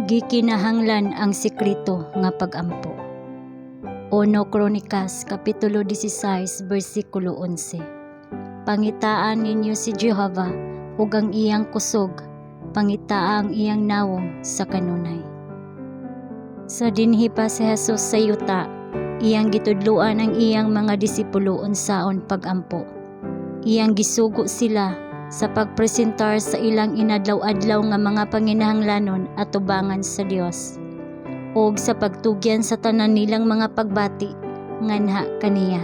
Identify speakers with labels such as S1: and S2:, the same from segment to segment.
S1: Gikinahanglan ang sekreto nga pag-ampo. Uno Kronikas Kapitulo 16 bersikulo 11. Pangitaan ninyo si Jehova ug ang iyang kusog, pangitaa ang iyang nawong sa kanunay. Sa dinhi pa si Jesus sa yuta, iyang gitudloan ang iyang mga disipulo unsaon pag-ampo. Iyang gisugo sila sa pagpresentar sa ilang inadlaw-adlaw nga mga panginahanglanon atubangan sa Dios ug sa pagtugyan sa tanan nilang mga pagbati nganha kaniya,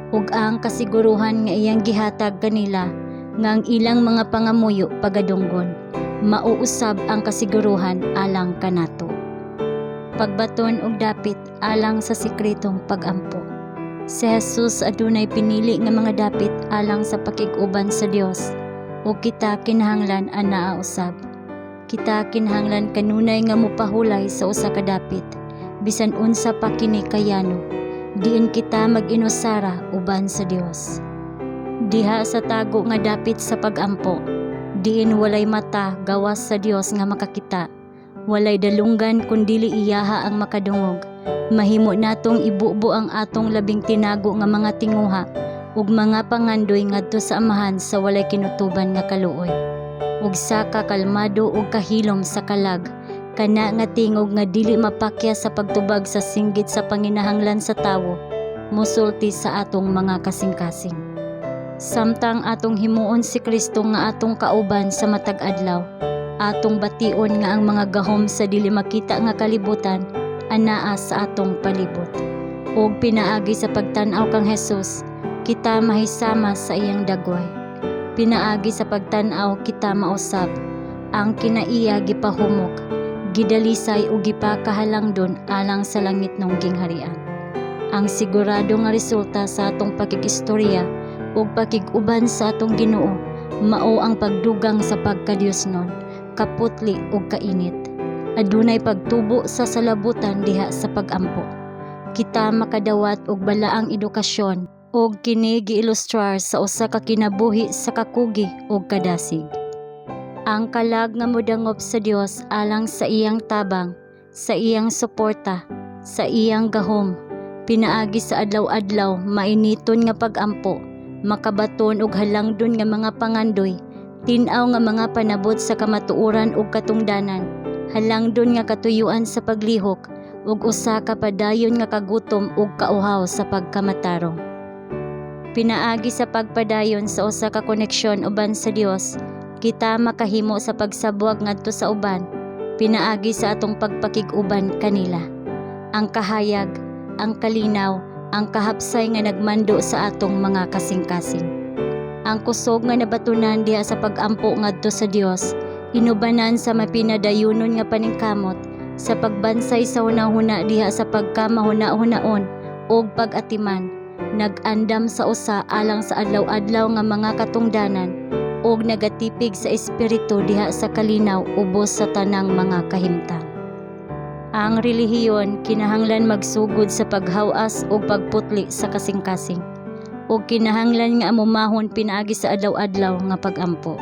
S1: ug ang kasiguruhan nga iyang gihatag kanila nga ang ilang mga pangamuyo pagadunggon, mao usab ang kasiguruhan alang kanato. Pagbaton og dapit alang sa sekretong pag-ampo. Si Jesus adunay pinili nga mga dapit alang sa pakig-uban sa Dios, ug kita kinahanglan anaa usab. Kita kinahanglan kanunay nga mopahulay sa usa ka dapit, bisan unsa pa kini kayano, diin kita mag-inusara uban sa Dios. Diha sa tago nga dapit sa pag-ampo, diin walay mata gawas sa Dios nga makakita, walay dalunggan kun dili iyaha ang makadungog, mahimo natong ibubo ang atong labing tinago nga mga tinguha ug mga pangandoy ngadto sa Amahan sa walay kinutuban nga kaluoy. Ug sa kakalmado ug kahilom sa kalag, kana nga tingog nga dili mapakyas sa pagtubag sa singgit sa panginahanglan sa tawo, mosulti sa atong mga kasing-kasing. Samtang atong himuon si Kristo nga atong kauban sa matag adlaw, atong bation nga ang mga gahom sa dili makita nga kalibutan anaa sa atong palibot. Ug pinaagi sa pagtan-aw kang Jesus, kita mahisama sa iyang dagway. Pinaagi sa pagtan-aw, kita mausab ang kinaiya gipahumok, gidalisay ug gipakahalangdon alang sa langitnong gingharian. Ang sigurado nga resulta sa atong pakig-istorya ug pakig-uban sa atong Ginoo mao ang pagdugang sa pagkadiosnon, kaputli ug kainit. Adunay pagtubo sa salabutan diha sa pag-ampo. Kita makadawat og balaang edukasyon, ug kini giilustrar sa usa ka kinabuhi sa kakugi ug kadasig. Ang kalag nga modangop sa Dios alang sa iyang tabang, sa iyang suporta, sa iyang gahom, pinaagi sa adlaw-adlaw mainiton nga pag-ampo, makabaton og halangdon nga mga pangandoy, tin-aw nga mga panabot sa kamatuoran ug katungdanan, halangdon nga katuyuan sa paglihok, ug usa ka padayon nga kagutom ug kauhaw sa pagkamatarong. Pinaagi sa pagpadayon sa usa ka koneksyon uban sa Dios, kita makahimo sa pagsabwag ngadto sa uban pinaagi sa atong pagpakig-uban kanila. Ang kahayag, ang kalinaw, ang kahapsay nga nagmando sa atong mga kasing-kasing. Ang kusog nga nabatunan diha sa pag-ampo ngadto sa Dios, inubanan sa mapinadayunon nga paningkamot sa pagbansay sa hunahuna diha sa pagkamahuna-hunaon ug pag-atiman, nag-andam sa usa alang sa adlaw-adlaw nga mga katungdanan, ug nagatipig sa espiritu diha sa kalinaw ubos sa tanang mga kahimtang. Ang relihiyon kinahanglan magsugod sa paghawas ug pagputli sa kasing-kasing, ug kinahanglan nga amumahon pinaagi sa adlaw-adlaw nga pag-ampo.